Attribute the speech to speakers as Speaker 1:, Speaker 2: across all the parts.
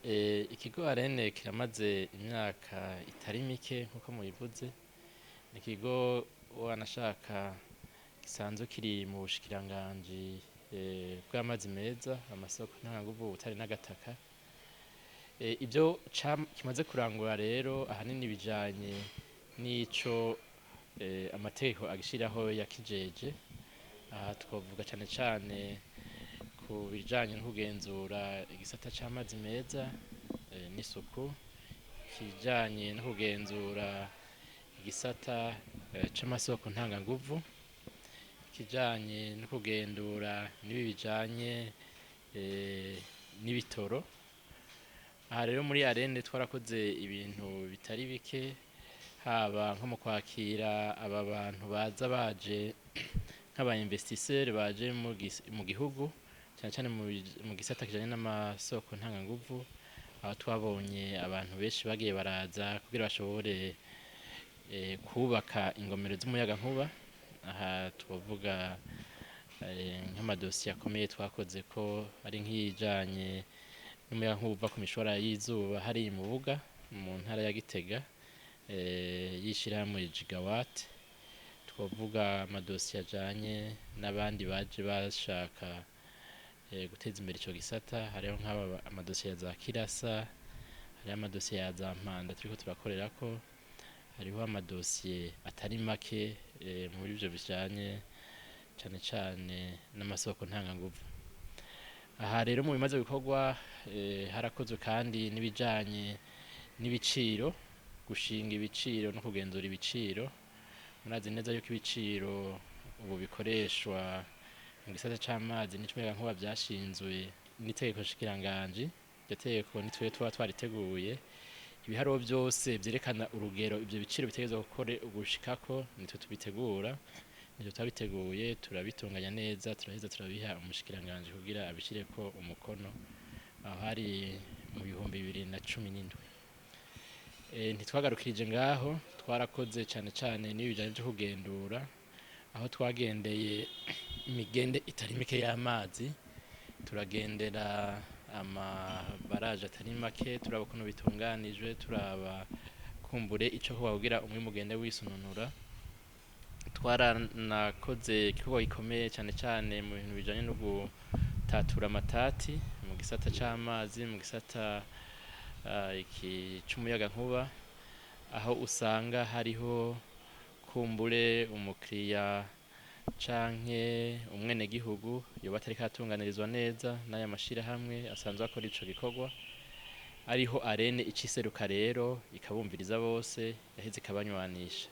Speaker 1: Ikigo Arene kiramaze imyaka itari mike nk'uko mubivuze. Ni ikigo wanashaka gisanzwe kiri mu bushikiranganji bw'amazi meza, amasoko ntanganguvu, ubutare n'agataka. Ibyo kimaze kurangura rero ahanini bijanye n'ico amategeko agishiraho yakijeje. Aha twavuga cane cane ku bijanye no kugenzura igisata c'amazi meza n'isuku, kijanye no kugenzura igisata c'amasoko ntanganguvu, kijanye no kugendura n'ibi bijanye n'ibitoro. Aha rero muri Arene twarakoze ibintu bitari bike, haba nko mu kwakira aba bantu baza baje nk'aba investisseurs baje mu gihugu, cyane cyane mu gisata kijanye n'amasoko ntanganguvu, aho twabonye abantu benshi bagiye baraza kugira bashobore kubaka ingomero z'umuyagankuba. Aha twavuga nk'amadosiye akomeye twakoze ko ari nk'iyijanye n'umuyagankuba uva ku mishwara y'izuba hariya mu Buga mu ntara ya Gitega, y'ishirahamwe Gigawatt. Twavuga amadosiye ajanye n'abandi baje bashaka guteza imbere ico gisata. Hariho nk'aba amadosiye ya za Kirasa, hariho amadosiye ya za Mpanda turiko turakorerako, hariho amadosiye atari make muri ivyo bijanye cane cane n'amasoko ntanganguvu. Aha rero mu bimaze gukorwa, harakozwe kandi n'ibijanye n'ibiciro, gushinga ibiciro no kugenzura ibiciro. Murazi neza yuko ibiciro ubu bikoreshwa mu gisata c'amazi n'icumuyagankuba vyashinzwe n'itegeko nshikiranganji. Iryo tegeko nitwe tuba twariteguye. Ibiharuro vyose vyerekana urugero ivyo biciro bitegerezwa gushikako nitwe tubitegura, nitwe twabiteguye, turabitunganya neza, turaheza turabiha umushikiranganji kugira abishireko umukono. Aho hari mu 2017. Ntitwagarukirije ngaho, twarakoze cane cane n'ibijanye vyo kugendura, aho twagendeye imigende itari mike y'amazi, turagendera amabaraje atari make, turaba ukuntu bitunganijwe, turaba kumbure ico kugira umwimbu ugende wisununura. Twaranakoze igikorwa gikomeye cane cane mu bintu bijanye no gutatura amatati mu gisata c'amazi, mu gisata iki c'umuyagankuba, aho usanga hariho kumbure umukiriya canke umwenegihugu yoba atariko aratunganirizwa neza n'aya mashirahamwe asanzwe akora ico gikorwa. Ariho Arene iciseruka rero ikabumviriza bose, yaheze ikabanywanisha.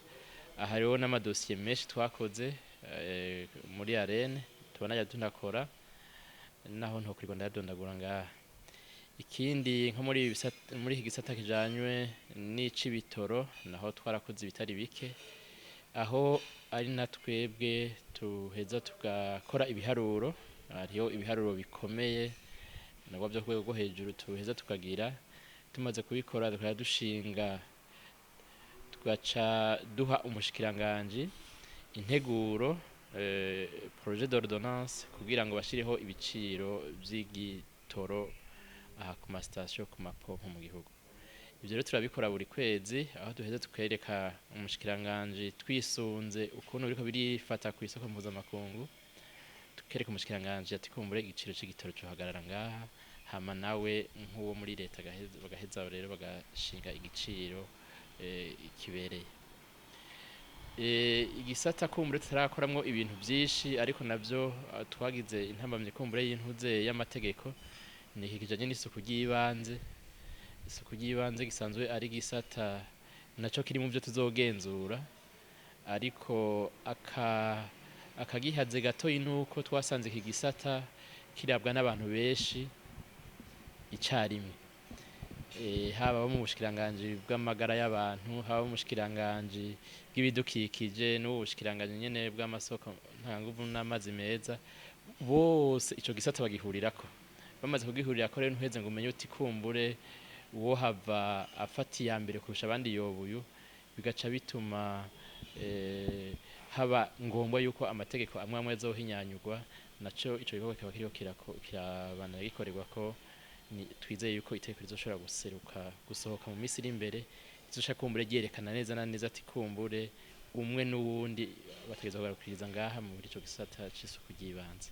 Speaker 1: Aha rero n'amadosiye menshi twakoze muri Arene tubona tunakora, naho ntokwirirwa ndayadondagura ngaha. Ikindi nko muri iki gisata kijanywe n'ic'ibitoro, naho twarakoze ibitari bike, aho ari na twebwe tuheza tugakora ibiharuro. Hariho ibiharuro bikomeye nabwo vyo ku rwego rwo hejuru tuheza tukagira. Tumaze kubikora tukaba dushinga, tugaca duha umushikiranganji integuro, projet d'ordonnance, kugira ngo bashireho ibiciro vy'igitoro aha ku ma station, ku mapompo mu gihugu. Ivyo rero turabikora buri kwezi, aho duheza tukereka umushikiranganji twisunze ukuntu biriko birifata kw'isoko mpuzamakungu, tukereka umushikiranganji ati kumbure igiciro c'igitoro cohagarara ngaha, hama nawe nk'uwo muri leta bagaheza rero bagashinga igiciro kibereye. Igisata kumbure tutarakoramwo ibintu vyinshi, ariko navyo twagize intambamyi kumbure y'intuze y'amategeko, ni iki kijanye n'isuku ry'ibanze. Isuku ry'ibanze gisanzwe ari gisata naco kiri mu vyo tuzogenzura, ariko akagihaze gatoyi nuko twasanze iki gisata kirabwa n'abantu benshi icarimwe, haba abo mu bushikiranganji bw'amagara y'abantu, haba mu bushikiranganji bw'ibidukikije, n'ubu bushikiranganji nyene bw'amasoko ntanganguvu n'amazi meza, bose ico gisata bagihurirako. Bamaze kugihurirako rero ntuheze ngo umenye uti kumbure uwo hava afata iya mbere kurusha abandi yobuyu, bigaca bituma haba ngombwa yuko amategeko amwe amwe azohinyanyurwa. Naco ico gikorwa kikaba kiriko kirabandanya gikorerwako. Twizeye yuko itegeko rizoshobora guseruka gusohoka mu minsi iri imbere, rizoca kumbure ryerekana neza na neza ati kumbure umwe n'uwundi bategerezwa kugarukiriza ngaha muri ico gisata c'isuku ry'ibanze.